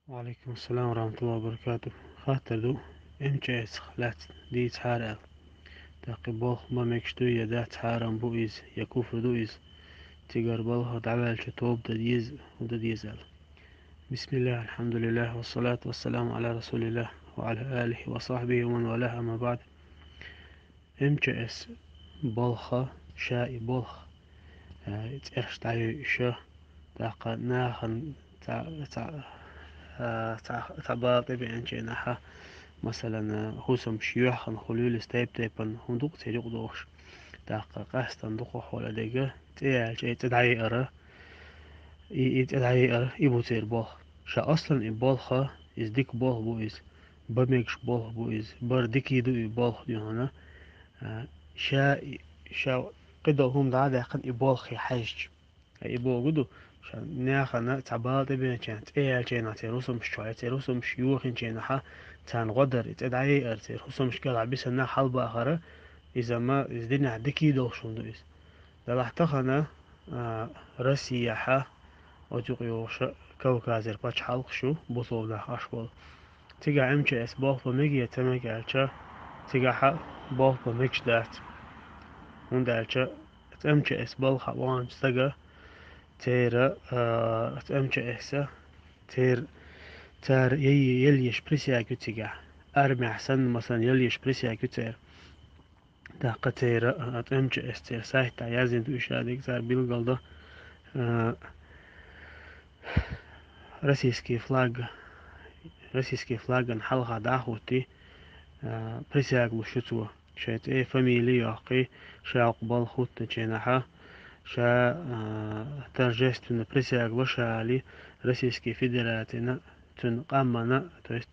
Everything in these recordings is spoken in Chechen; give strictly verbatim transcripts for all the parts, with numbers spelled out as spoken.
Ва алейкум ассалам ва рахматуллахи ва баракатух. Хаттар ду, М Ч С лаьцна дийцахьара аьлла. ТӀаккха болх ма мегаш ду, я дацахьара бу иза, я куфр ду иза. Цигара балха дӀаваьлча тоба дан деза, хӀун дан деза аьлла. Бисмиллах, алхьамдулиллах, вассалату вассаламу аля расулиллах, ва аля алихи ва сахбихи ва ман валах, амма баъд. М Ч С болха, ша и болх, э, цӀераш дӀайойуша, тӀаккха нахана ца, ца, э, ца, ца бала тӀебеанченахьа, масалан, э, хӀусамаш йоьхна хуьлийла тайп-тайпана, хӀун ду-кх церан юкъа дохуш. ТӀаккха къаьстина дукхаххьола дега, цӀе яьлча, э, цӀе дӀайиара, и, и цӀе дӀайиара, и бу церан болх. Ша аслан и болха, иза дика болх бу иза. Ба мегаш болх бу иза. Бар дикий ду и болх дуьхьана. А, ша, ша кхидолу хӀума дӀа а даьккхина и болхе хьаьжча. А, и богу ду, ша нахана цхьа бала тӀебеанченна, цӀе яьлченна церан хӀусамаш чохь, церан хӀусамаш йохинченахьа, царна гӀо дар, и цӀе дӀайиар, церан хӀусамаш кӀелахь бисанна хьалабахара, иза ма, иза динехь дикий долуш хӀума ду иза. Делахь тахана, а, Россияхьа, оцу юкъа йогӀуша Кавказера пачхьалкхаш ю, бусалба нах Ӏаш болу. Цигахь М Ч С болх бан мега я ца мега аьлча, цигахьа болх бан мегаш дац. ХӀунда аьлча М Ч С балха ваханчу стага церан, а, М Ч С, церан, цара ял еш присяга ю цигахь. Армехь санна, масалан, ял еш присяга ю церан. ТӀаккха церан, а, М Ч С церан сайтехь яздина ду уьш, а, дерг цара билгал до, а, российский флаг, российский флаган хьалха дӀахӀуттий, а, присяга луш ю цо. Шайн цӀе, фамилия йоккхий, ша вукху балха хӀуттученахьа, ша, а, торжественно присяга ло ша алий, Российский Федерацина, цуьнан къамана, то есть,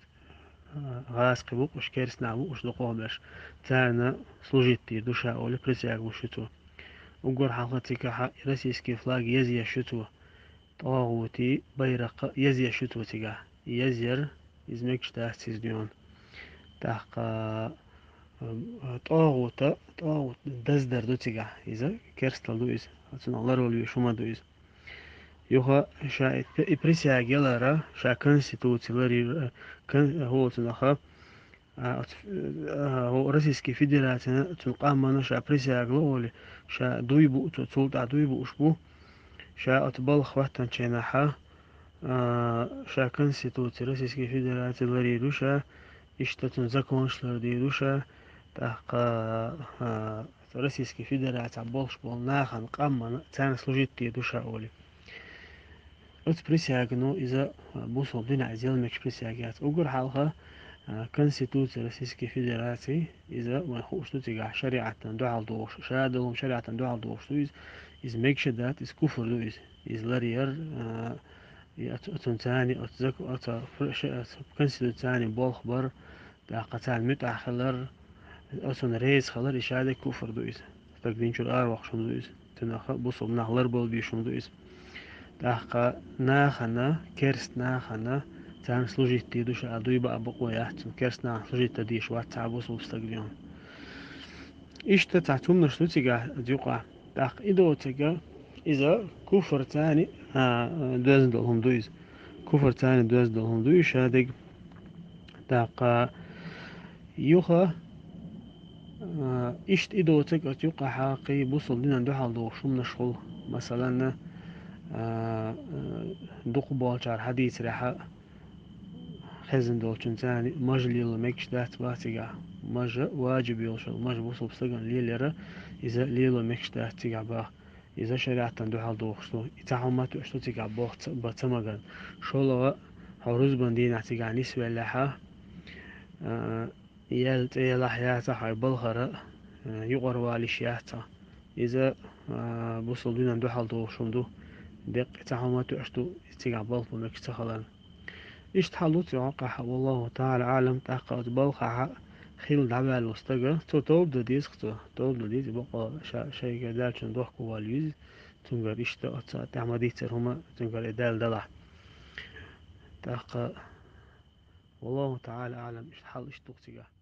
гӀазкхи ву-кх уьш, керстанахь ву-кх уьш дукхахберш, царна служить дийр ду ша олий, присяга луш ю цо. Уггар хьалха цигахьа российский флаг язъеш ю цо, тӀогӀутийн байракх а язъеш ю цо цигахь. Язъяр, иза мегаш дац иза дуьйна. ТӀаккха, а, тӀогӀута, тӀогӀут даздар ду цигахь. Иза керстал ду иза, цунах ларвала веш хӀума ду иза. Юха ша и, и присяга ялара, ша конституци ларйира, кон-, хӀоцунаха, а, оцу, а, хӀо Российский Федерацина, цуьнан къамана ша присяга ло олий, ша дуй бу, цо цул тӀаьхьа дуй бууш бу. Ша оцу балха хӀоьттинченахьа, а, ша конституци Российский Федераци ларйийр ю ша, иштта цуьнан законаш лардийр ю ша, тӀаккха, а, Российский Федерацехь болуш болу нахана къамана царна служить дийр ду ша олий. Оцу присягано иза, а, бусалба динехь иза ял мегаш присяга яц. Уггар хьалха, а, Конституция Российской Федерации, иза вайн хууш ду цигахь шариӀатан дуьхьал догӀуш, шадолу шариӀатан дуьхьал догӀуш ду иза. Иза мегаш а дац, иза куфр ду иза. Иза ларъяр, а, и оцу, оцунца царна, оцу зак-, оцу фр-, ш-, оцу Конституцина царна болх бар, тӀаккха царна муьтӀахь хилар, оцунна реза хилар, и шадерг куфр ду иза. Стаг дин чуьра аравоккхуш хӀума ду иза. Цунах бусалба нах ларбалбеш хӀума ду иза. ТӀаккха нахана, керст нахана, царна служить дийр ду ша, дуй баа бакъо яц цунна, керст нахана служить дан дийш вац цхьа бусалба стаг дуьйна. Иштта цхьа цумнаш ду цигахь юкъахь. ТӀаккха и доцург, иза куфр царна, а, доьзна долу хӀума ду иза. Куфр царна доьзна долу хӀума ду иза шадерг. ТӀаккха юха, а, иштта и доцург оцу юкъахьа кхин бусалба динан дуьхьал догӀуш хӀуманаш хуьлу. Масалан, а, а, дукхахболчара хьадийцарехьа, хезна долчунна царна мажа лело мегаш дац бах цигахь. Мажа, ваджиб йолуш йолу мажа бусалба стагана лелаяра, иза лело мегаш дац цигахь бах. Иза шариӀатан дуьхьал догӀуш ду. И цхьа хӀума тоьуш ду цигахь болх ца, бан ца магар. ШолгӀа, хьо рузбан дийнахь цигахь нисвеллехьа, а, ял цӀе ялахь яцахь хьайн балхара, а, юкъара валийш яц хьо. Иза, а, бусалба динан дуьхьал догӀуш хӀума ду. Деккъа цхьа хӀума тоьуш ду, иза цигахь болх бан мегаш ца хиларна. Иштта хьал ду цигахь, валлаху таӀала аӀлам, тӀаккха оцу балхахьа хилла дӀаваьлла стага, цо тоба дан деза-кх цо, тоба дан деза, бакъо ша-, шайга даьллачунна дохко вала веза, цуьнгара иштта оцу тӀехь ма-дийццара хӀума, цуьнгара и даьлла далахь. ТӀаккха, валлаху таӀала аӀлам, иштта хьал иштта ду-кх цигахь.